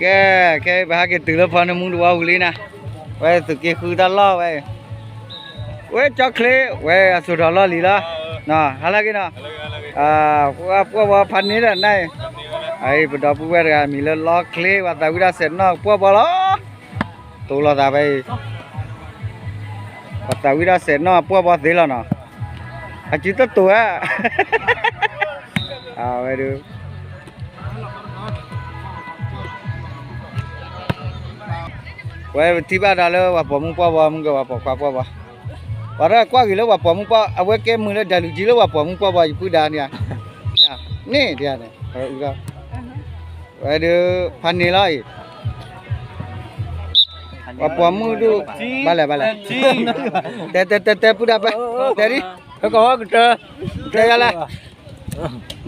ကဲ, ခဲအံၤပဟဲက့ၤတုၤလၢဖီနမူတဝီပူၤလံနၤ, ဝဲသုးက့ဃုတၢ်လီၢ်ဝဲ, ဝဲကၠီချ့ ဝဲအစိာ်ထီၣ်လီၢ်လံၤလီၤ, ဟါလၢက့ၤနီၤ, ပှၤပှီၢ်ဘီဖးန့ၢ်ဒီးနၤအံၤ, အအံၤပဒီပုၢ်ဝဲၢ်တဂၤမံၤလၢလီချ့ ပှၤသးဝံၣ်တၢ်ဆဲးနီၣ်ပှီၢ်ဘီလီၤ, တိၢ်လိာ်သးဖဲအံၤ ပှၤသးဝံၣ်တၢ်ဆဲးနီၣ်ပှီၢ်ဘီသ့လီၤနီၤ, အစုတတိၤဧါ, အဝဲဒုး ဝဲပထံၣ်ဘၣ်ဒၣ်လၢပှၤပိာ်မုၣ်ပှီၢ်ဘီ မုၢ်ကဝၤပိာ်ခွါပှီၢ်ဘီ, ပှၤတၢ်ကွၢ်ဂ့ၤလၢပှၤပိာ်မုၣ်ပှီၢ် အဝဲကဲမုာ်လၢဒဲးလူၤကံလၢပှၤပိာ်မုၣ်ပှီၢ်ဘီ ယပုၢ်ဒါန့ၣ်, န့ၣ်ဒ်န့ၣ်, ဝဲဒုး ဖးန့ၢ်လီၤအံၤ, ပှၤပိာ်မုၣ်ဒုး, ဘၣ်လဲၣ်ဘၣ်လဲၣ်, တဲတဲတဲတဲပုၢ်ဒါပၢ်, တဲဒ်, တဲယၤလဲၣ်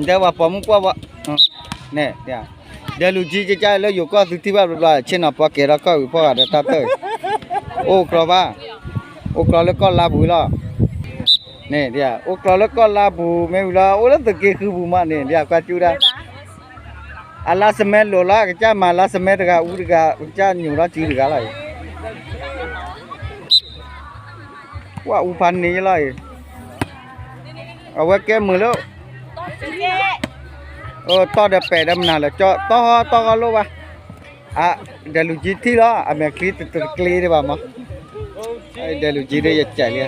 တဲပှၤပိာ်မုၣ်ပှီၢ်ဘီ, န့ၣ်, ဒဲးလူၤကံကကါလၢယိၤကီၢ်သုထံၣ်ဘၣ်ဘျီဘျီ ဆ့ၣ်နီၤပှီၢ်ကဲၤထီၣ်ကီၢ်ဂုၤဖီၣ်ဂၤဒီးတၢ်တၢၢ်အံၤ, အိၣ်ကျီဘၣ်, အိၣ်ကျီလၢကီၢ်လါပူၤလီၤ, န့ၣ်, အိၣ်ကျီလၢကီၢ်လါပူၤ မ့ၢ်ဝံၤလီၤ အိၣ်လၢသုးက့ဃုပူၤမးန့ၣ် ဒ်ကွၢ်ကၠူဒၣ်, အလါစမဲလိာ်လီၤ ကစၢ်မၤလါစမဲတဂၤအူတဂၤ ကစၢ်ညိးထီၣ်စုတဂၤလီၤအံၤ ပှၤအူဖးန့ၢ်ယလီၤအံၤ, အဝဲကဲမုာ်လၢ, တီၢ်ဒီးပဲာ်ဒီးမနုၤလၢကၠီ တီၢ်တီၢ်ဂီၢ်လိၣ်ဘၣ်, ဒဲးလူၤကံထံၣ်လီၤ အမဲာ်ချံတတကျ့ဒံးဘၣ်မး, ဒဲးလူၤကံဒ်ယကဲးလံ,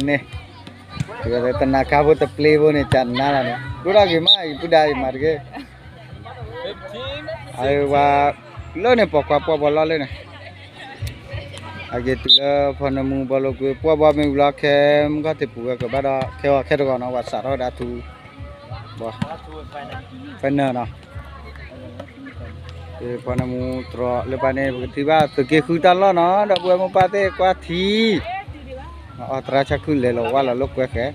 န့ၣ်, တနၤခါဖိတပျ့ဖိန့ၣ် ကနါလီၤန့ၣ် ဒိၣ်ထီၣ်ဂ့ၤမး ယပုၢ်ဒါယမၤတဂ့ၤ အဝဲ, လၢန့ၣ် ပိာ်ခွါပှီၢ်ဘီလီၢ်လၢန့ၣ်, အက့ၤတုၤလၢဖီနမူဘီလိကွ့ ပှီၢ်ဘီမ့ၢ်ဝံၤလီၤ ခဲမုၢ်ခီၣ်ထံးပူၤဝဲကဘၣ်ဒီး ခဲအီၤခဲတဂီၤနီၤ ပှၤစးထီၣ်ဝဲဒၣ်ထူ, ဘီ, ဖဲနၢၤနီၤ, ဖီနမူတြီလၢပၢ်န့ၣ် ပကထံၣ်ဘၣ်သုးက့ဃုတၢ်လီၢ်နီၤ ဒီပုၢ်ဝဲၢ်မိၢ်ပၢ်သ့ၣ်ကွၢ်ထံ အီသရၣ်ဆၣ်ခုၣ်လဲၤလီၤဝါလီၤလၢကွဲဃဲ,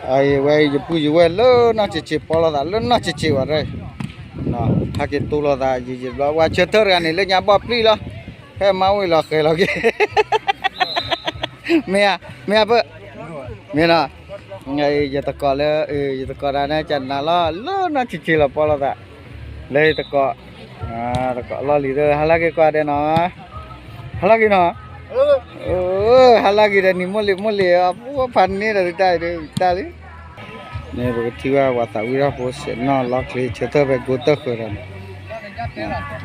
အဝဲယပုၢ်ယဝဲၢ်လၢနီၢ်ဆံးဆံးပီလိာ်သးလၢနီၢ်ဆံးဆံးဝဲ, ဟဲက့ၤတိၢ်လိာ်သးယံာ်ယံာ်ဘျီ ပှၤဆၢထၢၣ်တဂၤန့ၣ် လၢညါဘီၣ်ပျံၢ်လီၤ, ဖဲမါဝံၤလီၤဃဲၤလီၤက့ၤ, မ့ၢ်ဧါ, မ့ၢ်ဧါပၢၢ်, မ့ၢ်နီၤ, ယတကိးလၢ, ယတကိးတၢ်န့ၣ် ကနၤလီၤ လၢနီၢ်ဆံးဆံးလီၤပီလိာ်သး, လၢယတကိး, တကိးလီၢ်လံၤသၢ ဟါလၢက့ၤကွၢ်ဒဲးနီၤ, ဟါလၢက့ၤနီၤ, ဟါလၢက့ၤဒီးနံၤမိၢ်လံၤမိၢ်လံၤ အဖးန့ၢ်ဒီးတၢ်အံၤတၢ်လံ, န့ၣ်ပကထံၣ်ဘၣ်ပှၤသးဝံၣ်ထီၣ်ဖိစဲးနီၣ်လီၢ်ချ့ဆၢထၢၣ်ဖဲကိတၢၢ်ဃၢၤဒီးန့ၣ်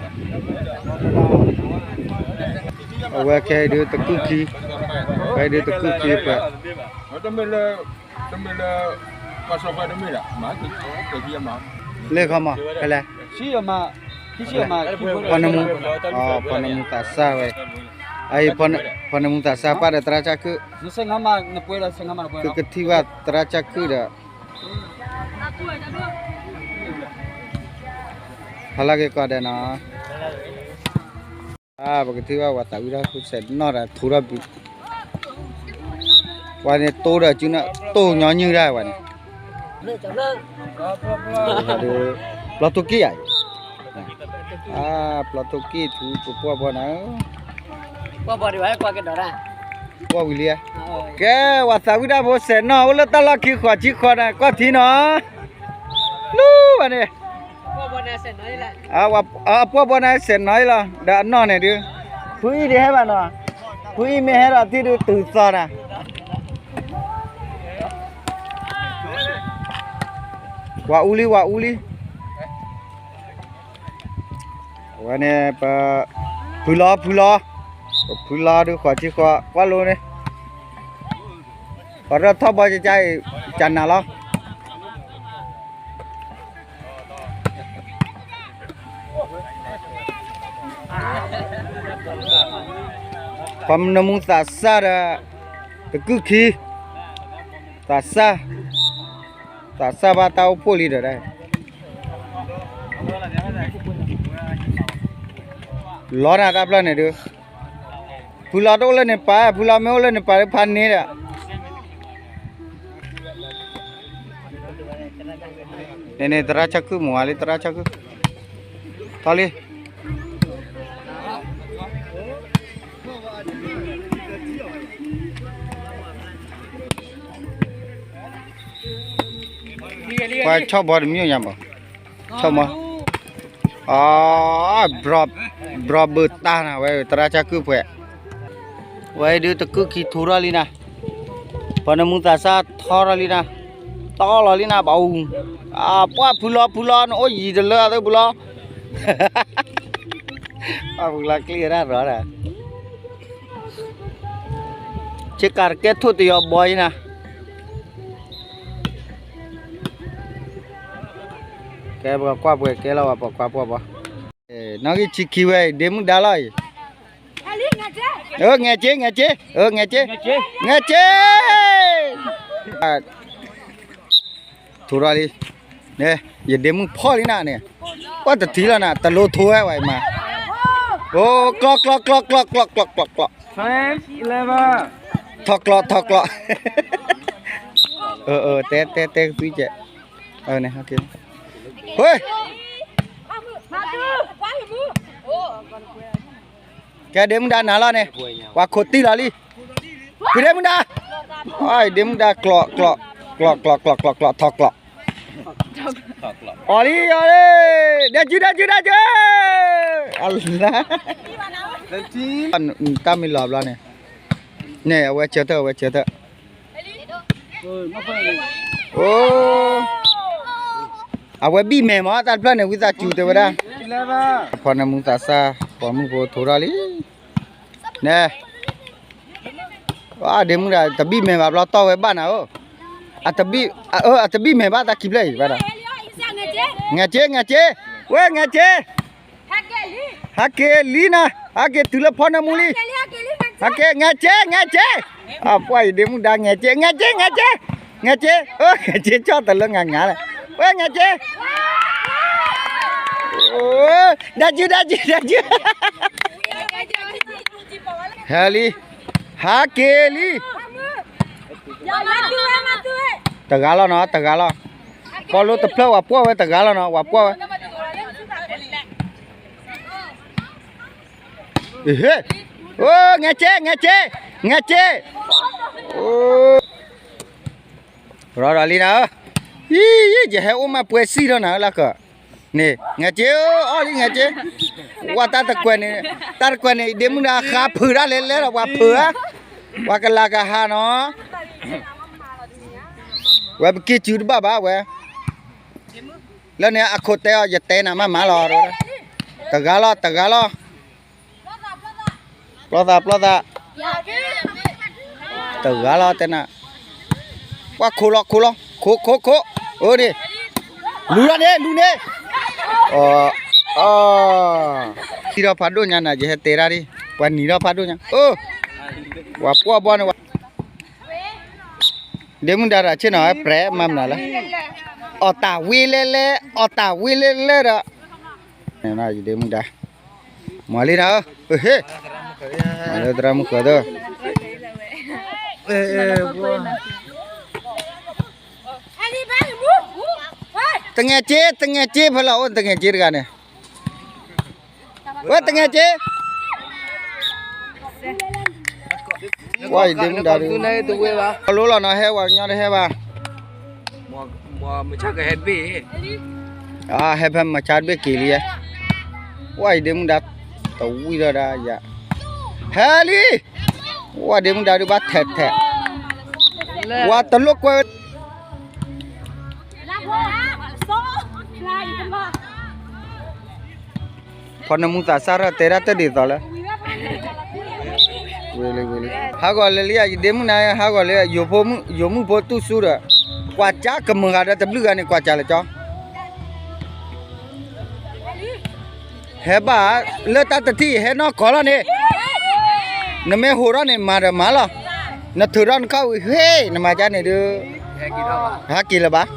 အဝဲခဲအံၤဒုးတကုၢ်ခံ, ခဲအံၤဒုးတကုၢ်ခံပှဲၤ, တမ့ၢ်လၢ, တမ့ၢ်လၢ, လ့ၣ်ခီမး ဖဲလဲၣ်, ဖီနမူ, ဖီနမူသးစၢ်ဝဲ, အအံၤ, ဖီနမူသးစၢ်ပၢ်ဒီးသရၣ်ဆၣ်ခုၣ်, သုကထံၣ်ဘၣ်သရၣ်ဆၣ်ခုၣ်ဒီး ဟါလၢက့ၤကွၢ်ဒဲးနီၤ, ပကထံၣ်ဘၣ်ပှၤသးဝံၣ်ထီၣ်ဖိစဲးနီၣ်ဒီးထူထီၣ်ဘုး, ပှၤန့ၣ်တိၢ်ဒီးစုန့ၣ် တိၢ်ညီနုၢ်ဒၣ်ပှၤန့ၣ်, ပျီထိၣ်က့ၣ်ဧါ, ပျီထိၣ်က့ၣ်ထူပပှီၢ်ဘီနၤ, ပှီၢ်ဝံၤလံဧါ, ကဲ, ပှၤသးဝံၣ်တၢ်ဖိစဲးနီၣ် အိၣ်လၢတၢ်လီၢ်ခံဃိးဆံဃိးန့ၣ် ကွၢ်ထံနီၤ, လူၤဘၣ်န့ၣ် အပှီၢ်ဘီန့ၣ်စဲးနီၣ်လီၤ ဒီးအနီၢ်န့ၣ်ဒုး, ဖုအံၤဒုးဟဲဘၣ်နီၤ, ဖုအံၤမ့ၢ်ဟဲဒီးထံၣ်ဒုးတုၤသီနၤ, ဝၤအူလံ ဝၤအူလံ, အဝဲန့ၣ်ပ, ဖုလီၤ ဖုလီၤ, ပဖုလီၤဒုးဃိးဆံဃိး ကွၢ်လိန့ၣ်, ပှၤရၢၢ်ထီၣ်ဘီကကါအံၤ, ကနၤလီၤ ပှၤနမူသးစၢ်ဒီး, တကုၢ်ခံ, သးစၢ်, သးစၢ်ဘၣ်တၢ်အိၣ်ဖှိၣ်လံဒီး, လီၤနၤတၢ်ဖျၢၣ်န့ၣ်ဒုး, ဖုလီၤတအိၣ်လၢန့ၣ်ပာ် ဖုလီၤမ့ၢ်အိၣ်လၢန့ၣ်ပာ်လၢဖးန့ၣ်ဒီး န့ၣ်န့ၣ် သရၣ်ဆၣ်ခုၣ်မုၢ်ဝါလံ သရၣ်ဆၣ်ခုၣ်, ထီၣ်လံ. ပှၤဆီၣ်ဘီတမံၤညါဘၣ်, ဆီၣ်မီ, အ, ဘြီဘုးတၢ်နၤဝဲ သရၣ်ကၢ်ကုၢ်ပှဲၤ, ဝဲဒုးတကုၢ်ခံထူထီၣ်လံနၤ, ပှၤနမူသးစၢ်ထီထီၣ်လံနၤ, တီလီၤလံနၤ ဘၣ်အူ, အပှၢ်ဖုလီၤဖုလီၤ နအိၣ်ယံၤတလၢအသးဖုလီၤ, ပှၢ်ဖုလီၤကျံၣ်ရၣ်ရီၤဒီး ဆ့ကၤတကဲထိၣ်တယီၤဘီအံၤနၤ, ကဲပှၤကွၢ်ပှဲၤကဲလီၤဝဲပှၤကွၢ်ပှဲၤဘီ, နီၣ်ဂံၢ်ဆံခံဝဲအံၤ ဒ့မုၣ်ဒါလီၤအံၤ, အၢ ငဲၤစ့ ငဲၤစ့ အၢ ငဲၤစ့ ငဲၤစ့, ထူထီၣ်လံ, ယဒ့မုၣ်ဖီၣ်လံနၤန့ၣ်, ပှၤတထံၣ်လီၤနၤ တလိထူဝဲဝဲမး, အိ ကျီကျီကျီကျီကျီကျီကျီကျီ, ထီၣ်ကျီထီၣ်ကျီ, အၢ အၢ တဲတဲတဲကသွံကဲး, န့ၣ်, ဟ့ၣ် ကဲဒ့မုၣ်ဒါနၤလီၤန့ၣ်, ပှၤခိးတံၢ်လီၤလံ, ဖုဒ့မုၣ်ဒါ, အဒ့မုၣ်ဒါကျီ, ကျီ, ကျီ, ကျီ, ကျီ, ကျီ, ထီၣ်ကျီ, အီၤလံ အီၤလံ, ဒဲကၠူ ဒဲကၠူ ဒဲကၠူ, အလါ, တၢ်မ့ၢ်လီၤဘျီန့ၣ်, န့ၣ် အဝဲဆၢထၢၣ် အဝဲဆၢထၢၣ် အိ, အဝဲဘံၣ်မဲာ်မး တၢ်တဖျၢၣ်န့ၣ် ဝံသးစူၤတဲဝဲဒၣ်, ဖီနမူသးစၢ် ပိာ်မုၣ်ဖိထူထီၣ်လံ, န့ၣ်, အဒ့မုၣ်ဒၣ် တဘံၣ်မဲာ်ဘၣ်ဘျီတီၢ်ဝဲဘၣ်နၤဧၢ, အတဘံၣ်မဲာ်ဘၣ်တၢ်ခံဖျၢၣ်အံၤဘၣ်ဒီး, ငဲၤစ့ ငဲၤစ့, ဝဲ ငဲၤစ့ ဟဲက့ၤလံနၤ, ဟဲက့ၤတုၤလၢဖီနၢမူလံ, ဟဲက့ၤ ငဲၤစ့ ငဲၤစ့, အပှၢ်အံၤဒ့မုၣ်ဒါ ငဲၤစ့ ငဲၤစ့ ငဲၤစ့, ငဲၤစ့, အၢ ငဲၤစ့ ကၠီၣ်တလၢငၤငၤလဲၣ်, ဝဲ ငဲၤစ့, ဒၣ်ကၠူ ဒၣ်ကၠူ ဒၣ်ကၠူ, ဟဲလံ, ဟဲက့ၤလံ, တဂၤလီၤနီၤ တဂၤလီၤ, ပီလိတဖျၢၣ် ဝဲပှီၢ်ဝဲတဂၤလီၤနီၤ ဝဲပှီၢ်ဝဲ ဟ့ၣ်, အိ ငဲၤစ့ ငဲၤစ့ ငဲၤစ့, အိ, ရီဒီးလံနၤဧၢ, ယံၤ ယဲဟဲအိၣ်မးပှဲၤစံၣ်ထီၣ်နၤဧၢလၢကၢး, န့ၣ် ငဲၤစ့ဧၢ, အီၣ်လံ ငဲၤစ့, ဝဲတၢ်တကွဲးန့ၣ်, တၢ်တကွဲးန့ၣ် ဒ့မုၣ်ဒၣ်ဃါဖုးဒၣ်လဲၤလဲၤဒီးပှၤဖုးဧါ, ပှၤကလၤကဟါနီၤ, ဝဲပက့ၤစုတဘၣ်ဘၣ်ဝဲ လၢန့ၣ်အခိၣ်တဲအီၤ ယတဲနၤမးမးလီၤ, တဂၤလီၤ တဂၤလီၤ, ပျီသး ပျီသး, တဂၤလီၤတဲနၤ, ပှၤခိးလီၤ ခိးလီၤ ခိး ခိး ခိး, အၢဒ့ၣ်, လူၤလီၤန့ၣ် လူၤန့ၣ်, အီ, အီ, ထံၣ်ထီၣ်ဖးဒိၣ်ညါနၤ ယဟဲတဲဒၣ်ဒ်, ပှၤနံၤထီၣ်ဖးဒိၣ်ညါ, အၢ, ပှၤပှီၢ်ဘီန့ၣ်ဝဲ ဒ့မုၣ်ဒါတၢ်ဆ့ၣ်နီၤ ပြဲးမၤမနုၤလဲၣ်, အီၣ်တၢ်ဝံၤလဲၤလဲၤ အီၣ်တၢ်ဝံၤလဲၤလဲၤဒီး, ယဒ့မုၣ်ဒါ, မၤလံနၤဧၢ, ဟ့ၣ်, မၤလၢသရၣ်မုၣ်ဃၢၤသၢ, တငဲၤစ့ တငဲၤစ့ ဖဲလီၤအိၣ်တငဲၤစ့တဂၤန့ၣ် ဝဲတငဲၤစ့, ဝဲအံၤဒ့မုၣ်ဒါဒုး, အလိၤလီၤနီၤ ဟဲဝဲကညီတဟဲဘၣ်, ဟဲဖဲမၤဆါတဘ့ၣ်က့ၤလံ, ဝဲအံၤဒ့မုၣ်ဒါ, တဝံၣ်ဒီးဒၣ်ယၤ, ဟဲလံ, ဝဲဒ့မုၣ်ဒါဒုးဘၣ်ထဲးထဲး, ဝဲတလိၣ်ကွဲ ဖီနမူသးစၢ်ထီၣ်တဲဒၣ်တၢ်ဒ်သိးလၢ, ဝ့လံဝ့လံ, ဟးဂီၤလၢလံယဒ့မုၣ်နၤ ဟးဂီၤလၢ, ယိၤမုၣ်ဖိတူၢ်ဆူဒီး, ကွၢ်ကၢကမုာ်ဂၤဒီးတဘျုးဂၤန့ၣ် ကွၢ်ကၢလၢကၠီ ဟဲဘၣ်, လၢတၢ်တထံၣ်ဟဲနီၢ်ကီၢ်လီၤန့ၣ်, နမ့ၢ်ဟိးထီၣ်န့ၣ် မၤဒီးမၤလီၤ, နထုးထီၣ်နခီၣ်ဝံၤ ဟ့ၣ် နမၤကၠါန့ၣ်ဒုး, ဟးက့ၤလၢၤဘၣ်,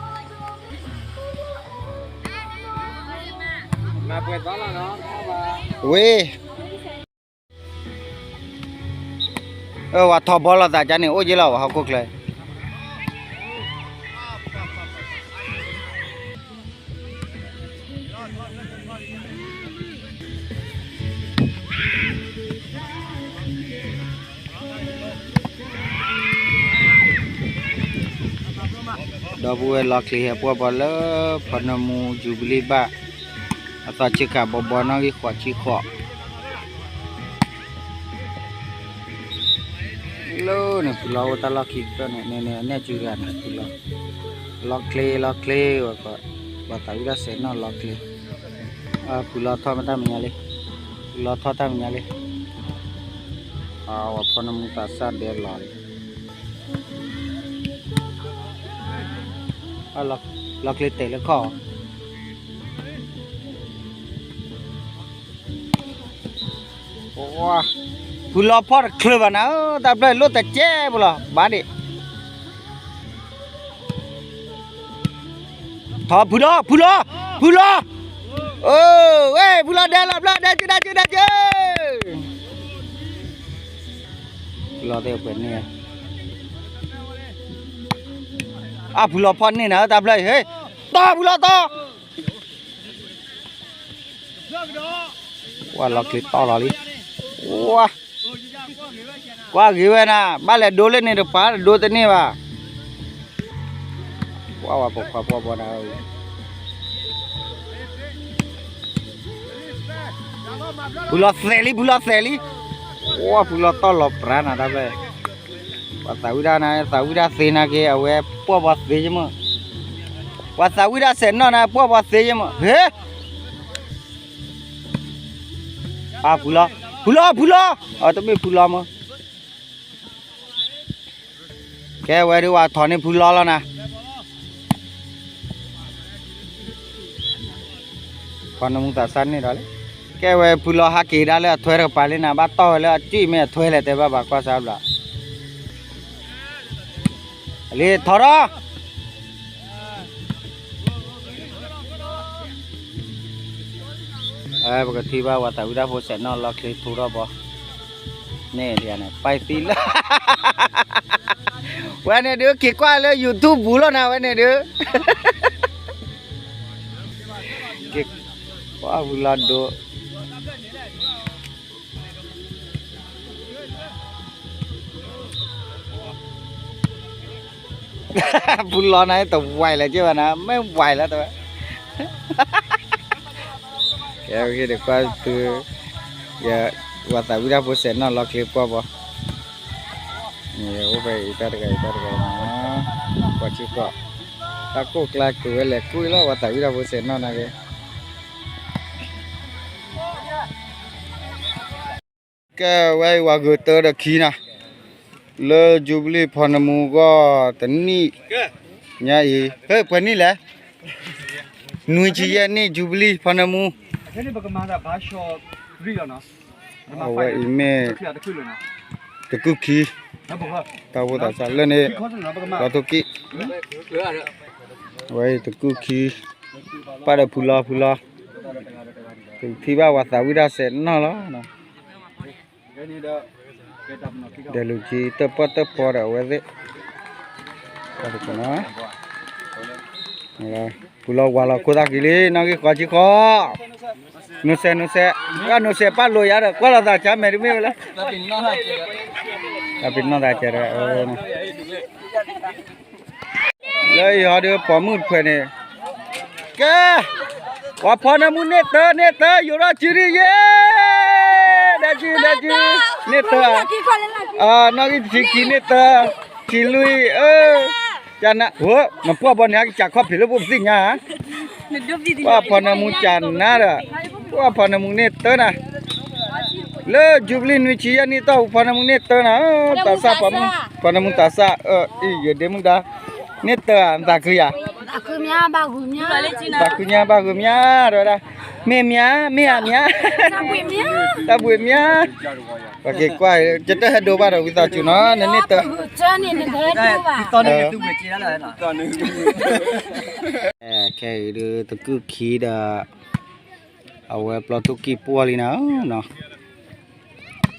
ဝ့ၢ် အဝဲထီၣ်ဘီလိာ်သးကၠါန့ၣ် အိၣ်ယ့လီၤဝဲဟီၣ်ခိၣ်ချၢ ဒီပုၢ်ဝဲၢ်လီၤချ့ဟဲပှီၢ်ပီၤလၢ ဖီနမူယူဘလံၣ်ဘၣ် အသီဆ့ကၤဘီဘီနီၣ်ဂံၢ်ဃိးဆံဃိး လၢန့ၣ် ဖုလီၤအိၣ်တၢ်လီၢ်ခံကတၢၢ်န့ၣ် န့ၣ်န့ၣ် အနဲၣ်စုတဂၤန့ၣ် ဖုလီၤ လီၤချ့လီၤချ့ ပှၤသးဝံၣ်တၢ်ဆဲးနီၣ်လီၤချ့ ဖုလီၤထီၣ်မ့ၢ်တၢ်မဲာ်ညါလံ ဖုလီၤထီၣ်တၢ်မဲာ်ညါလံ အဝဲဖီနမူသးစၢ်ဒဲးလီၤလံ လီၤချ့တဲာ်လၢခီၣ် ဖုလီၤဖီၣ်တချုးဘၣ်နၤ တၢ်ဖျၢၣ်လိၣ်တကဲးဖိလီၤ ဘၣ်ဒံး ထီၣ်ဖုလီၤ ဖုလီၤ ဖုလီၤ ဝဲ ဖုလီၤဒဲးလီၤဖျၢၣ် ဒဲးကၠူ ဒဲးကၠူ ဒဲးကၠူ ဖုလီၤသ့ၣ်ပှဲၤန့ၣ် အဖုလီၤဖီၣ်န့ၢ်နၤ တၢ်ဖျၢၣ်အံၤ ဟ့ၣ် တီၢ်ဖုလီၤတီၢ် ဝဲလီၤချ့တီၢ်လီၤလံ ဝဲ ကွၢ်ဂ့ၤဝဲနၤ ဘၣ်လဲၤဒိလၢန့ၣ်တပၤ တဒိတန့ၢ်ဘၣ် ကွၢ်ဝဲပိာ်ခွါပှီၢ်ဘီနၤ ဖုလီၤသဲးလံ ဖုလီၤသဲးလံ ဝဲဖုလီၤတီၢ်လီၤပြးနၤတၢ်ဖျၢၣ် ပှၤသးဝံၣ်ဒၣ်နၤ သးဝံၣ်ဒၣ်သ့နၤက့ၤ အဝဲပှီၢ်ဘီသ့ယမ့ၢ် ပှၤသးဝံၣ်ဒၣ်ဆဲးနီၣ်နၤ ပှီၢ်ဘီသ့ယမ့ၢ် ဟ့ၣ် အဖုလီၤ ဖုလီၤ ဖုလီၤ အတမ့ၢ်ဖုလီၤမ့ၢ် ကဲဝဲဒုးဝဲထီၣ်န့ၢ်ဖုလီၤလီၤနၤ ဖီနမူသးစၢ်န့ၣ်ဒီးလံ ကဲဝဲဖုလီၤဟးက့ၤဒၣ်လၢအထွဲတကပၤလံနၤ ဘၣ်တီၢ်ဝဲလၢအစံၣ်မ့ၢ်အထွဲလဲၣ်တဲဘၣ်ဘၣ်ကွၢ်စၢ်ဘျီ လံထီၣ်ထီၣ် ပကထံၣ်ဘၣ်ပှၤသးဝံၣ်တၢ်ဖိစဲးနီၣ်လီၤချ့ထူထီၣ်ဘီ န့ၣ်ဒ်န့ၣ် ပၢ်သံလၢ ဝဲန့ၣ်ဒုး က့ၤကွၢ်လၢ YouTube ပူၤလီၤနၤ ဝဲန့ၣ်ဒုး က့ၤကွၢ်ဖုလီၤဒိ ဖုလီၤနၤ တဝဲလဲၣ်က့ဘၣ်နၤ မ့ၢ်ဝဲလၢတဝဲ ကဲ က့ၤဒီးကွၢ်သု ယ ပှၤသးဝံၣ်တၢ်ဖိစဲးနီၣ်လီၤချ့ပှီၢ်ဘီ န့ၣ် အိၣ်ဖဲအံၤတၢ်တဂၤအံၤတၢ်တဂၤအံၤနီၤ ပှၤဆံဃိး တၢ်ကိၢ်ကျါက့ၤဝဲလဲၤကွံာ်လီၤ ပှၤသးဝံၣ်တၢ်ဖိစဲးနီၣ်နာ်က့ ကဲဝဲအံၤ ဝၤဂုာ်တၢဒီးခံနၤ လၢယူဘလံၣ်ဖီနမူဂီၢ်တနံၣ် ညါအံၤ ဟဲ ပှဲၤနံၣ်လဲၣ် နွံဆံယဲၢ်နံၣ် ယူဘလံၣ်ဖီနမူ အဝဲအံၤမ့ၢ် တကုၢ်ခံ တၢ်အိၣ်ဖှိၣ်သးစၢ်လၢန့ၣ် လီၤထိၣ်ကံၣ် အဝဲအံၤတကုၢ်ခံ ပၢ်ဒီးဖုလီၤ ဖုလီၤ ပကထံၣ်ဘၣ်ပှၤသးဝံၣ်တၢ်စဲးနီၣ်လီၤ ဒဲးလူၤကံတၢၣ်ပီၣ်တၢၣ်ပီဒီးအဝဲသ့ၣ် ဖုလီၤဝၤလီၤခိၣ်သၣ်ကံၤလံ နီၣ်ဂံၢ်ဃီဆံဃီ နိစဲး နိစဲး ပှၤနိစဲးပၢ်လိာ်ယၤဒီး ကွၢ်လီၤသးဆါမဲာ်တမ့ၢ်ဝဲလၢ တၢ်ပ့ၤနီၣ်သးကဲးဒီး လၢအံၤဟီဒီးပိာ်မုၣ်တဖုန့ၣ် ကဲ ပှၤဖီနမူန့ၢ်တၢ န့ၢ်တၢ ယိၤထီၣ်စုဒံးယဲ ဒဲစု ဒဲစု န့ၢ်တၢ နီၣ်ဂံၢ်တဆံခံန့ၢ်တၢ တဆံလွံၢ် အၢ ကန နပှၢ်ဘီန့ၣ် ဟဲကစးခီၣ်ဖံးလၢပအိၣ်ပသ့ၣ်ညါ ပှၤဖီနမူကနၤဒီး ပှၤဖီနမူန့ၢ်တၢနၤ လၢယူဘလံၣ်နွံဆံယဲၢ်နံၣ်တီၢ် ပှၤဖီနမူန့ၢ်တၢနၤ သးစၢ် ပှၤဖီနမူသးစၢ် အံၤ ယဒ့မုၣ်ဒါ န့ၢ်တၢ သးခုယၤ သးခုညါ ဘၣ်ဂုာ်မၠါ တဲဝဲဒၣ် မ့ၢ်မၠါ မ့ၢ်အမၠါ တၢ်ဘှံးမၠါ ပက့ၤကွၢ် ကတၢၢ်ဟဲဒိဘၣ်ဒီးဝံသးစူၤနီၤ နန့ၢ်တၢ ခဲအံၤဒုးတကုၢ်ခံဒီး အဝဲပျီထူၣ်ကံၢ်ပှီၢ်လံနၤနီၤ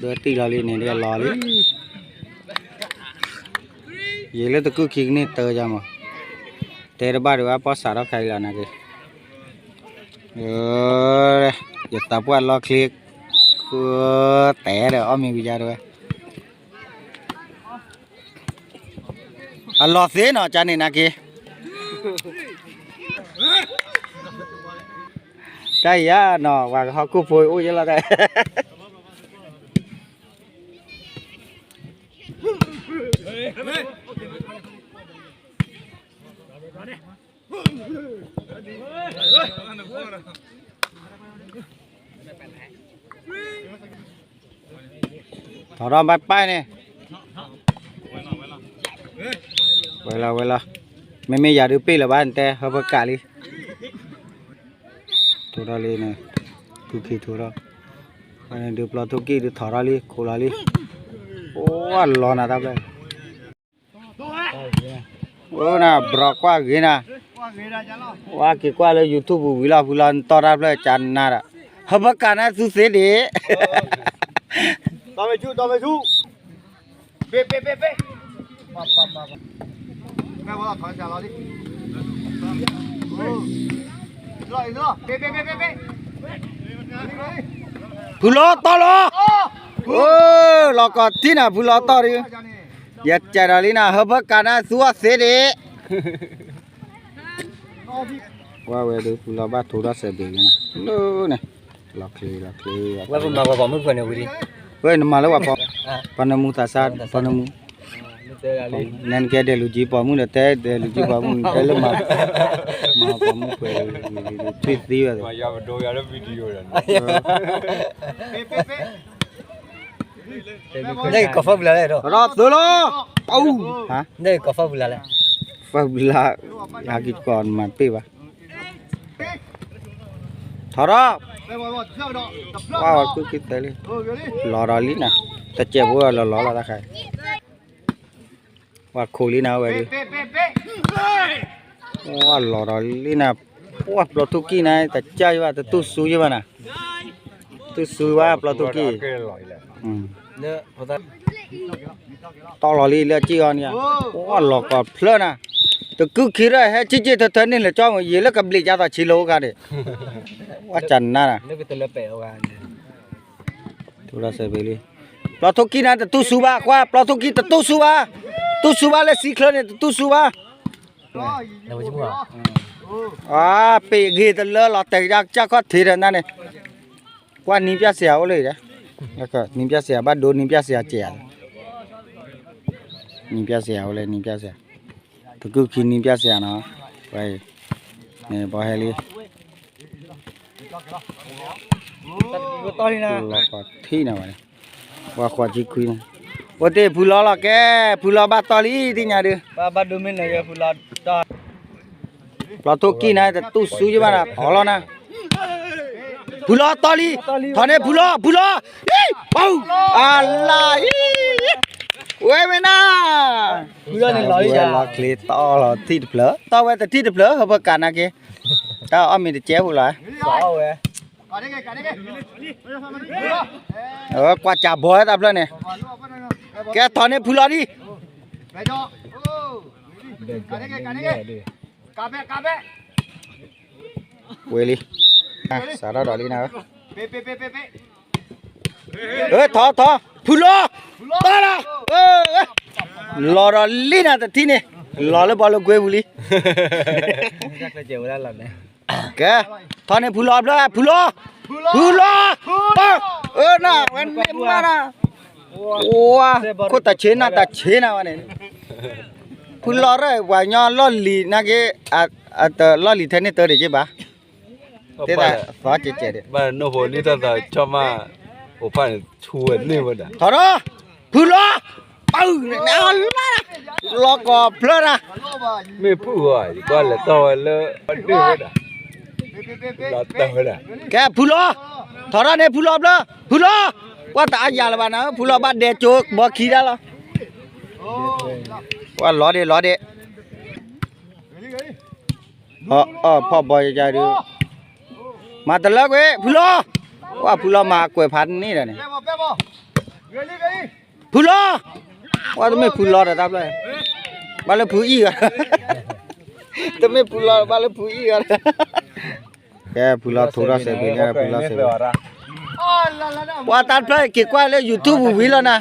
ဒွဲတံၢ်လီၤလံန့ၣ် ဒွဲလီၤလံ ယံာ်လၢတကုၢ်ခံကန့ၢ်တၢယါမး တဲတဘၣ်ဒံးဘၣ် ပီၢ်စးထီၣ်ခါအံၤလီၤနာ်က့ ယသးပှၢ်လီၢ်ချ့ တဲဒီးအီၣ်မ့ၤဝံၤယါတဝဲ အလီၤသ့နီၤ ကန့ၣ်နာ်က့ တၢ်ယၤနီၤ ပှၤကဟီၣ်ခိၣ်ဖိအိၣ်ယဲလီၤတၢ် ထီၣ်ထီၣ်ဘၣ်ပၢ်န့ၣ် ဝဲလီၤဝဲလီၤ မ့မ့ၢ်ယၤဒုးပ့ၢ်လၢၤဘၣ်နတဲ ဟၢဖၢကးလံ ထိထီၣ်လံန့ၣ် ကူခံထိထီၣ် ဒုးပျီထိၣ်ကံၢ်ဒုးထီၣ်ထီၣ်လံ ခိးလီၤလံ အိၣ်လီၤနၤတၢ်ဖျၢၣ် အိၣ်နၤ ဘြီကွၢ်ဂ့ၤနၤ ဝဲက့ၤကွၢ်လၢ YouTube ပူၤဝံၤလီၤ ဖုလီၤတီတၢ်ဖျၢၣ်ကနၤဒီး ဟၢဖၢကးန့ၣ်သူသ့ဒံး ဖုလီၤတီလီၤ လီၤကီၢ်ထံနၤ ဖုလီၤတီဒံး ယကဲဒီးလံနၤ ဟၢဖၢကးန့ၣ်သူအီၤသ့ဒံး ဝဲဝဲဒုး ဖုလီၤဘၣ်ထိထီၣ်စဲးဘ့ၣ်လံနၤ လၢန့ၣ် လီၤချ့လီၤချ့ ဝဲပမၤပှၤပိာ်မုၣ်ခွဲးန့ၣ်ဝံၤလံ ဝဲနမၤလၢပှၤပိာ် ပှၤနမူသးစၢ် ပှၤနမူ နကဲဒဲးလူၤကံပိာ်မုၣ်ဒီး တဲဒဲးလူၤကံပိာ်မုၣ် တဲလၢမၤ မၤပိာ်မုၣ်ခွဲး ထွံၣ်သံဝဲ နကီၢ်ဖၢပူၤလၢ်လဲၣ်ဒီး ထီၣ်ထီၣ်သၢလီၤ အူ နကီၢ်ဖၢပူၤလၢ်လဲၣ် ဖၢပူၤလၢ် ယကီၢ်မၤတပ့ၢ်ဘၣ် ထီၣ်ထီၣ် ဝါဝဲကုၢ်က့ၤသဲလံ လီၤဒီးလံနၤ တစဲးဖိလီၤလီၤလီၤတခါ ဝါခိးလံနၤဝဲဒုး ဝါလီၤဒီးလံနၤ ဝါပျီထိၣ်ကံၢ်နၤ တစၢ်ယဘၣ် တတူၢ်စူယဘၣ်နၤ တူၢ်စူဘၣ်ပျီထိၣ်ကံၢ် တီလီၤလံလၢအစံၣ်အီၤန့ၣ် ဝါလီၤကီၢ်ဖျၢၣ်နၤ တကုၢ်ခံရၢၢ် ဟဲဆံးက့ၤထၢထၢန့ၣ်လၢကၠီမုၢ်ယံၤလၢကဘျံးကၢ်သိးဆံးလိၤခါန့ၣ် ဝါကနၤနၤ ပျီထိၣ်ကံၢ်နၤတတူၢ်စူဘၣ် ကွၢ် ပျီထိၣ်ကံၢ်တတူၢ်စူဘၣ် တူၢ်စူဘၣ်လၢစံချၢန့ၣ် တတူၢ်စူဘၣ် အပ့ၤဂ့ၤတလၢလီၤတဲာ်ကစၢ်ခီၣ်ထံးဒီးနၤန့ၣ် ကွၢ်နံၤပျၢ်စ့ၢ်အိၣ်လၢအံၤဒီး နံၤပျၢ်စ့ၢ်ဘၣ်ဒိနံၤပျၢ်စ့ၢ်စဲး နံၤပျၢ်စ့ၢ်အိၣ်လၢနံၤပျၢ်စ့ၢ် တကုၢ်ခံနံၤပျၢ်စ့ၢ်နီၤ ဝဲအံၤ န့ၣ်ဘီဟဲလံ လီၤပှၤထံၣ်နၤဘၣ်န့ၣ် ပှၤဃိးဆံခွံန့ၣ် အိၣ်တ့ၢ်ဖုလီၤလီၤကဲ ဖုလီၤဘၣ်တီလံသ့ၣ်ညါဒုး ပျီထိၣ်ကံၢ်နၤ တတူၢ်စူယဘၣ်နၤ ထီၣ်လီၤနၤ ဖုလီၤတီလံ ထီၣ်န့ၣ်ဖုလီၤ ဖုလီၤ အလါအံၤ ဝဲမ့ၢ်နၤ လီၤချ့တီလီၤထံၣ်တဖျၢၣ် တီဝဲတထံၣ်တဖျၢၣ် ဟၢဖၢကးနၤက့ၤ တၢ်အီၣ်မ့ၤတကဲဖိလီၤ ကွၢ်ကၢ်ဘီတၢ်ဖျၢၣ်န့ၣ် ကဲထီၣ်န့ၣ်ဖုလီၤဒံး ဝံၤလံ စးထီၣ်ဒီးလံနၤ ထီၣ်ထီၣ် ဖုလီၤ တီလီၤ လီၤဒီးလံနၤတထံၣ်န့ၣ် လီၤလၢဘီလၢကွ့ပူၤလံ ကဲ ထီၣ်န့ၣ်ဖုလီၤဖျၢၣ် ဖုလီၤ ဖုလီၤ အၢ နၤ ဝဲန့ၣ်မးနၤ ဝါ ခိၣ်တၢ်ဆ့နၤတၢ်ဆ့နၤဝဲန့ၣ် ဖုလီၤရၢၢ် ပှၤညီလီၢ်လံၤနာ်က့ လီၢ်လံၤထဲန့ၣ်တၢ်ဒံးက့ဘၣ် သီကဲးကဲးဒံး ဘၣ်နိၣ်ဖိလံတၢ်သးဆီမး အိၣ်ဖးန့ၣ် ဆူဝဲန့ၢ်ဝဲဒၣ် ထီၣ်ထီၣ် ဖုလီၤ ပၢ် လီၤကီၢ်ဖျၢၣ်နၤ မ့ၢ်ဖုၣ်ဝဲ ကွၢ်လဲၤတီၢ်ဝဲလၢ န့ၢ်ဝဲဒၣ် လီၤတၢ်ဝဲဒၣ် ကဲဖုလီၤ ထီၣ်ထီၣ်န့ၣ်ဖုလီၤဖျၢၣ် ဖုလီၤ ကွၢ်တအါယၤလၢၤဘၣ်နၤ ဖုလီၤဘၣ်ဒဲကၠိဘီခံဒၣ်လီၤ ကွၢ်လီၤဒံးလီၤဒံး အီၣ်ဖီၣ်ဘီယယၤဒုး မၤတလၢကွံာ် ဖုလီၤ ကွၢ်ဖုလီၤမၤကွဲးဖးန့ၣ်ဒီးန့ၣ် ဖုလီၤ ကွၢ်တမ့ၢ်ဖုလီၤဒီးတၢ်ဖျၢၣ် ဘၣ်လၢဖုအံၣ်ဂၤ တမ့ၢ်ဖုလီၤဘၣ်လၢဖုအံၣ်ဂၤ ကဲဖုလီၤထိထီၣ်စဲးဘ့ၣ်န့ၣ် ဖုလီၤစဲးဘ့ၣ် ပှၤတၢ်ဖျၢၣ်က့ၤကွၢ်လၢ YouTube ပူၤဝံၤလီၤနၤ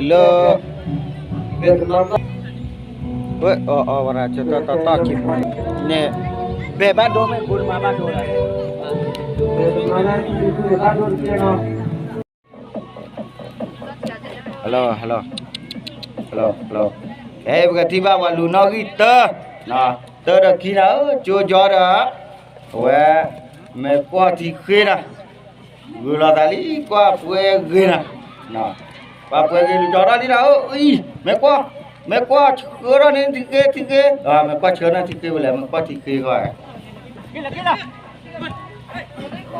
ပှၤကညီဖိသ့ၣ်တဖၣ်လၢ ဝဲအီၣ်အီၣ်ဝဲဒၣ် ဆၢထီၣ်တီတီခံန့ၣ် ဘဲၣ်ဘၣ်ဒိမ့ၢ် ဘိတမါဘၣ်ဒိလီၤ. Hello hello hello hello, အဲ ပကထံၣ်ဘၣ်ပှၤလူၤနီၣ်ဂံၢ်တၢ, တၢဒီးခံနၤဧၢ ကၠိကီဒီး အဝဲ မဲာ်ကွီၢ်ထံဃ့နၤ, ဂုာ်လီၤသးလံ ကွၢ်ပှဲၤဂ့ၤနၤ, ပှၤပှဲၤဂ့ၤလူၤကၠီထီၣ်လံနၤဧၢ, အံၤ မဲာ်ကွီၢ် မဲာ်ကွီၢ်ဆှၢထီၣ်န့ၣ်ထံဃ့ ထံဃ့, မဲာ်ကွီၢ်ဆှၢထီၣ်ထံဃ့ဝဲလဲၣ် မဲာ်ကွီၢ်ထံဃ့ဂီၢ်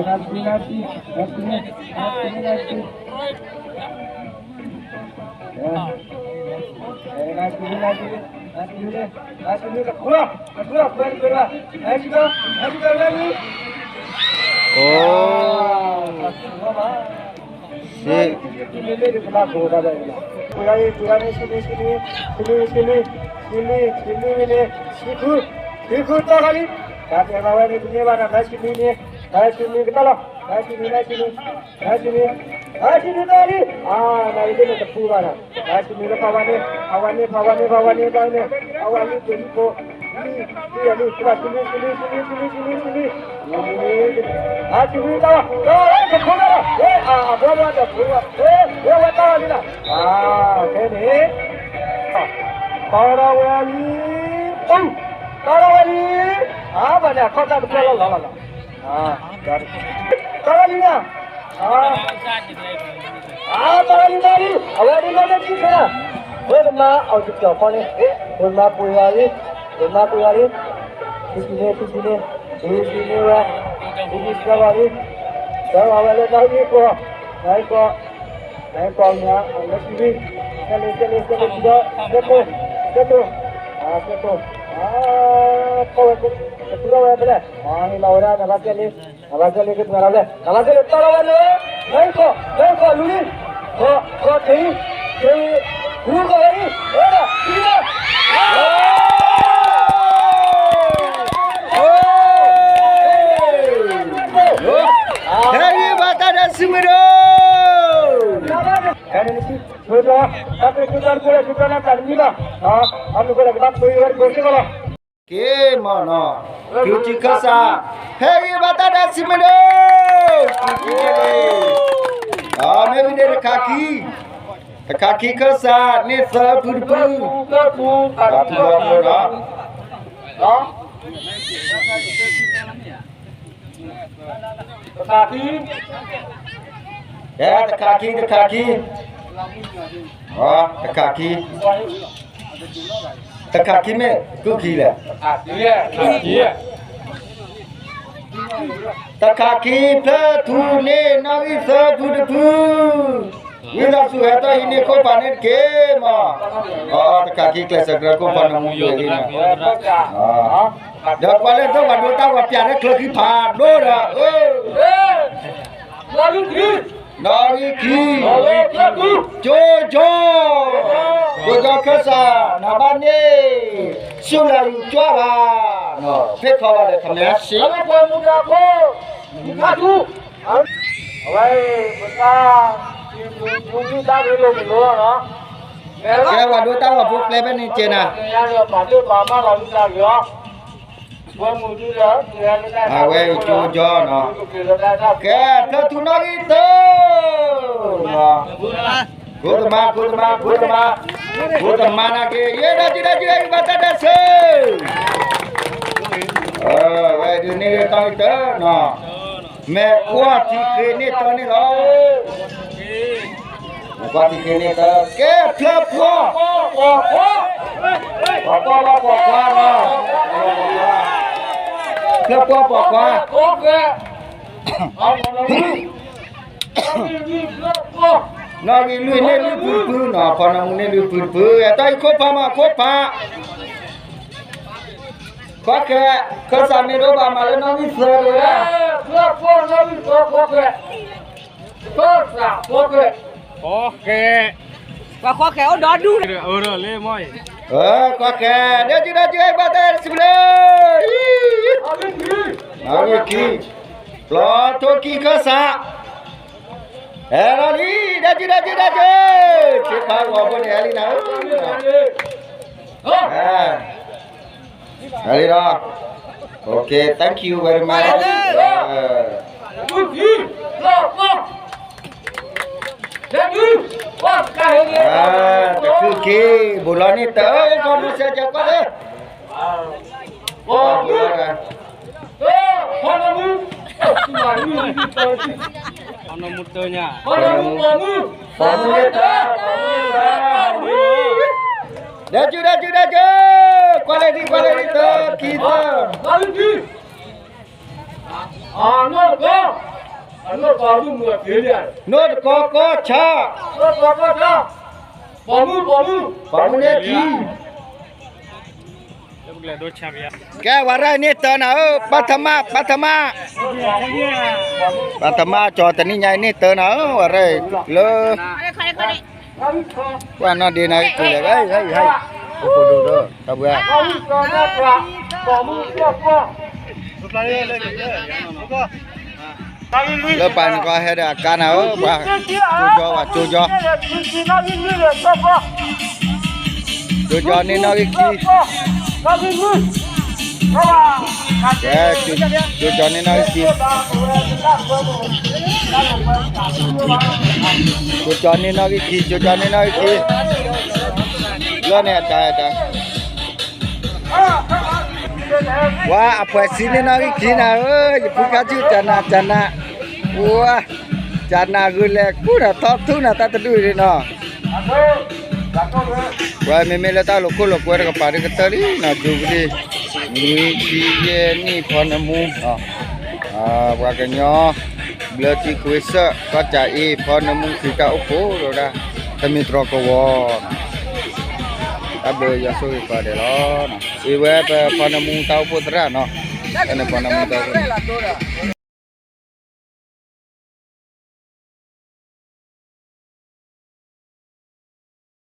အိ ပှၤအံၤ ပှၤန့ၣ် ဆံလွံၢ် ဆံလွံၢ် ဆံလွံၢ် ဆံလွံၢ် ဆံလွံၢ် ဆံလွံၢ်န့ၣ် ဆံဃု ဆံဃုတီၢ်ဃီလံ. တၢ်တဲဘၣ်ဝဲန့ၣ် တန့ၢ်ဘၣ်နီၤ နါဆံနွံန့ၣ် နါဆံနွံကတီၢ်လီၤ နါဆံနွံ နါဆံနွံ နါဆံနွံ နါဆံနွံတီၢ်လံ. အါ နၤအံၤဒ်န့ၣ်တပူၤဘၣ်နီၤ နါဆံနွံလၢဖးဝါန့ၣ် ဖးဝါန့ၣ် ဖးဝါန့ၣ် ဖးဝါန့ၣ် တီၢ်န့ၣ် ဖးဝါလံတနံၣ်ဖိ လံ လံ လံ လံ ဆံလွံၢ် ဆံလွံၢ် ဆံလွံၢ် ဆံလွံၢ် ဆံလွံၢ် ဆံလွံၢ် နါဆံနွံတီၢ် တီၢ် တပူၤဘၣ်နီၤ အါ အဘီဘီတပူၤဘၣ် ဝဲဝဲတီၢ်လံနီၤ အါ ဖဲန့ၣ် တီၢ်ထီၣ်ဝဲလံ ပူၤ တီၢ်ထီၣ်ဝဲလံ အါ ဘၣ်န့ၣ် အခီၣ်တၢ်တဖျၢၣ်လီၤလီၤလီၤလီၤ တီၢ်ထီၣ်လံနီၤ အါ တီၢ်ထီၣ်လံ တီၢ်ထီၣ်လံ အဝဲဒ်နီၢ်ကစၢ်ခံဖဲ ဖိသမါ အီၣ်ကပျီၤဖီန့ၣ် ဖိသမါပှ့ၤဂၤလံ ဖိသမါပှ့ၤဂၤလံ သုစံးန့ၣ် သုစံးန့ၣ် သုစံးန့ၣ်ဝဲ သုစံးဆှၢဂီၤလံ ဆှၢဂီၤဝဲလၢနီၢ်ဟံၣ်ကီၢ် နီၢ်ဟံၣ်ကီၢ် နကွၢ်ညါ အလၢခံလံ ကဲလံ ကဲလံ ကဲလံ ဒီး ကဲကိၢ် ကဲကိၢ် အကဲကိၢ် အကီၢ်ဝဲ ကသူထီၣ်ဝဲဖဲလဲၣ် အဟ့ၣ်လီၤဝဲဒၣ် နဘၣ်ကဲလံ နဘၣ်ကဲလံ ကပှၤလီၤဖဲလဲၣ် နဘၣ်ကဲလံ တီၢ်လီၤဝဲလၢ နီၢ်ဟံၣ်ကီၢ် နီၢ်ဟံၣ်ကီၢ် လူၤလံ ကီၢ် ကီၢ်ထံး ထံး လူၤကီၢ်ဝဲလံ ဝဲဒၣ် ထံးလီၤ ဟဲဂ့ၤဘၣ်တၢ်ဒီးစံးမုာ်ဒိၣ် ဖဲန့ၣ် တၢ်ပ့ၤကူတၢ်တကိးလၢ ကူတၢ်လၢတၢ်တမံၤဘၣ် အမ့ၢ်ကဲလၢကဘၣ်ပှ့ၤဝဲတကိးစ့ၢ်ကီးလီၤ က့ၤမ့ၢ်နီၤ ခရံာ်ခၢၣ်စး ဖဲဂ့ၤဘၣ်တၢ်ဒီးစံးမုာ်ဒိၣ် ခရံာ်ခၢၣ်စး အမ့ၢ်ဝံၤန့ၣ်တခါခံ တခါခံခၢၣ်စး န့ၢ်သၢဖုတဖု ပှၤထူလီၤမ့ၢ်နီၤ တခါခံ, တခါခံ, တခါခံ, တခါခံမ့ၢ်ကုၢ်ခံလဲၣ်, တခါခံ ဖျၢၣ်ထူန့ၢ်နီၣ်ဂံၢ်သၢဖုတဖု, ဝံသးစူၤဟဲထီၣ်ဟံးန့ၢ်ခိၣ်ဖးန့ၣ်တက့ၢ်မး, အတခါခံကျဲးစၢးကြၢးခိၣ်ဖးန့ၣ်မူယဲလံန့ၣ်, ဒီးကွၢ်လၢသီၣ်ပှၤဒိတၢ်ဂီၤပၠးလၢချၢခံဖးဒိၣ်ဒီး, နီၣ်ဂံၢ်ခံ, ကၠိကၠီ, ကၠိကၠီခၢၣ်စး, နဘၣ်န့ၢ် ဆူၣ်လၢယူၤကွၢ်ဘၣ်, ဖ့ၣ်ခီဘၣ်ဒီး ခမၢဆံး အဝဲ ပတၢ် မူမူတၢ်ရ့လိာ်မုာ်လိာ်လီၤနီၤ, ကဲပှၤဒိတၢ်ဂီၤဖိပျဲဖဲန့ၣ်ကဲနၤ, အဝဲကၠိကၠီနီၤ, ကဲဖျၢၣ်ထူနီၣ်ဂံၢ်သၢ, ခိၣ်သမား ခိၣ်သမား ခိၣ်သမား, ခိၣ်သမားနာ်က့ၤ ယဲဒၣ်ကံဒၣ်ကံဒၣ်ကံဘၣ်တၢ်ဒၢးဆၢ ဝဲဒုးန့ၢ်ဂ့ၤတၢ်ဂ့ၤတၢ်နီၤ, မဲာ်ကွၢ်ထံဃ့န့ၢ်တၢ်န့ၣ်လီၤ, မဲာ်ကွၢ်ထံဃ့န့ၢ်တၢ် ကဲဖျၢၣ်ပှီၢ်, ပှီၢ်ပှီၢ်လီၤ ပှီၢ်ပှီၢ်လီၤ, ဖျၢၣ်ပှီၢ်ပှီၢ်ပှီၢ် နီၣ်ဂံၢ်လွံၢ်န့ၢ်လွံၢ်ဖုတဖုနီၤ, ဖီနမူန့ၢ်လွံၢ်ဖုတဖု, အဲၣ်တၢ်အံၤခိၣ်ဖးမးခိၣ်ဖး, ခီခဲ, ခၢၣ်စးမ့ၢ်ဒိဘၣ်မးလၢနီၣ်ဂံၢ်သၢတဝဲဒၣ်, ခီခဲ, ခီခဲ, ပှၤခီခဲအိၣ်ဒီဒူၣ်, ခီခဲ, ဒဲကံဒဲကံဘၣ်တၢ်စူၤလၢ နီၣ်ဂံၢ်ခံ, ပျီထိခံခၢၣ်စး ဟဲလီၤလံ, ဒဲကံဒဲကံဒဲကံ, ဆ့ဖးဂီၤဖိန့ၣ် ဟဲလံနၤဧၢ, ဟဲလံလီၤ, okay, thank you very much, တကုၢ်က့ၤ ဘူးလီၤန့ၢ်တၢ် အိၣ်ကီၢ်မူစဲးကၠီၤကွၢ်သ့ ပီမူ, ပီမူ, ပီမူ, ပီမူ, ဒဲကံ ဒဲကံ ဒဲကံ, ကွၢ်လၢဒံး ကွၢ်လၢဒံး တၢ်ခံသၢ, နီၢ်တကီကီၢ်ဆၣ်, ပီမူန့ၢ်ခံ ကဲ ဝဲရဲၣ်န့ၢ်တၢ်နၤဧၢ, ပထမ, ပထမ, ပထမကၠီၤတနံၣ်ညါအံၤန့ၢ်တၢ်နၤဧၢ, ဝဲရဲၣ်လၢ ကွၢ်နီၢ်ဒ့နၤက့ၤလဲၣ်, ဟဲ ဟဲ ဟဲ တၢ်ဘှါ လၢပၢ်န့ၣ်ကီးဟဲဒီးအကါနၤဧၢ, ပှၤကၠိကၠီ ပှၤကၠိကၠီ, ကၠိကၠီန့ၢ်နီၣ်ဂံၢ်ခံ, ကၠိကၠီန့ၢ်နီၣ်ဂံၢ်ခံ, ကၠိကၠီန့ၢ်နီၣ်ဂံၢ်ခံ, ကၠိကၠီန့ၢ်နီၣ်ဂံၢ်ခံ, လၢန့ၣ်အတၢ် တၢ် ပှၤအဖှဲးဆံန့ၢ်နီၣ်ဂံၢ်ခံနၤဧၢ, ယဖုခါဆူၣ် ကနၣ် ကနၣ်, ပှၤ ကနၣ်ဂုာ်လဲၤကူၣ်နၤထီၣ်ထူၣ်နၤတၢ်တဒူၣ်အံၤနီၤ, ပှၤမ့မ့ၢ်လၢတၢ်လိာ်ခိၣ်လိာ်ကွဲတကပၤဒ်ကတၢၢ်လံနီၤ, ယူၤကလံၤ နွံဆံယဲၢ်နံၣ် ဖီနမူ, ပှၤကညီ ဘျၢထံခွ့စၢၣ် ကီၢ်ကၠၤအ့ ဖီနမူ သုးတၢ်အိၣ်ဖှိၣ်ဒိၣ်ဒၣ် တမ့ၢ်တြီကဝီၤ, တၢ်ဘျုးယွၤဆိၣ်ဂ့ၤကိးဂၤဒဲးလီၤ, အံၤဝဲပဖီနမူတၢ်အိၣ်ဖှိၣ်သရၣ်နီၤ, တၢ်န့ၣ်ဖီနမူတၢ်အိၣ်ဖှိၣ်သရၣ်